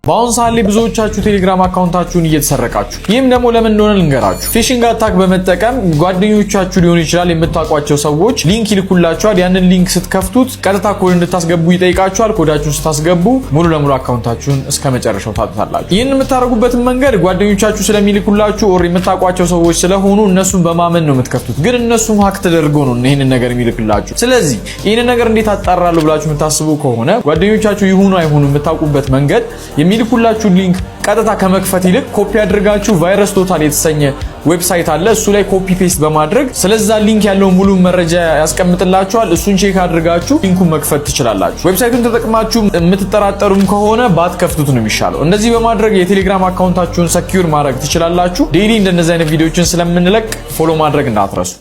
በአሁን ሰዓት ላይ ብዙዎቻችሁ ቴሌግራም account ኣችሁን እየተሰረቃችሁ፣ ይህም ደግሞ ለምን እንደሆነ ልንገራችሁ። Phishing attack በመጠቀም ጓደኞቻችሁ ሊሆኑ ይችላል፣ የምታውቋቸው ሰዎች link ይልኩላችኋል። ያንን link ስትከፍቱት ቀጥታ ኮድ እንድታስገቡ ይጠይቃችኋል። ኮዳችሁን ስታስገቡ ሙሉ ለሙሉ account ኣችሁን እስከ መጨረሻው ታጡታላችሁ። ይህን የምታደርጉበትን መንገድ ጓደኞቻችሁ ስለሚልኩላችሁ or የምታውቋቸው ሰዎች ስለሆኑ እነሱን በማመን ነው የምትከፍቱት። ግን እነሱም hack ተደርጎ ነው ይህንን ነገር የሚልክላችሁ። ስለዚህ ይህንን ነገር እንዴት አጣራለሁ ብላችሁ የምታስቡ ከሆነ፣ ጓደኞቻችሁ ይሁኑ አይሁኑ የምታውቁበት መንገድ የሚልኩላችሁ link ቀጥታ ከመክፈት ይልቅ ኮፒ አድርጋችሁ VirusTotal የተሰኘ website አለ። እሱ ላይ copy paste በማድረግ ስለዛ link ያለውን ሙሉ መረጃ ያስቀምጥላችኋል። እሱን check አድርጋችሁ link ኡን መክፈት ትችላላችሁ። Website ኡን ተጠቅማችሁ የምትጠራጠሩም ከሆነ ባትከፍቱት ነው የሚሻለው። እንደዚህ በማድረግ የቴሌግራም account ኣችሁን secure ማድረግ ትችላላችሁ። Daily እንደነዚህ አይነት ቪዲዮዎችን ስለምንለቅ follow ማድረግ እንዳትረሱ።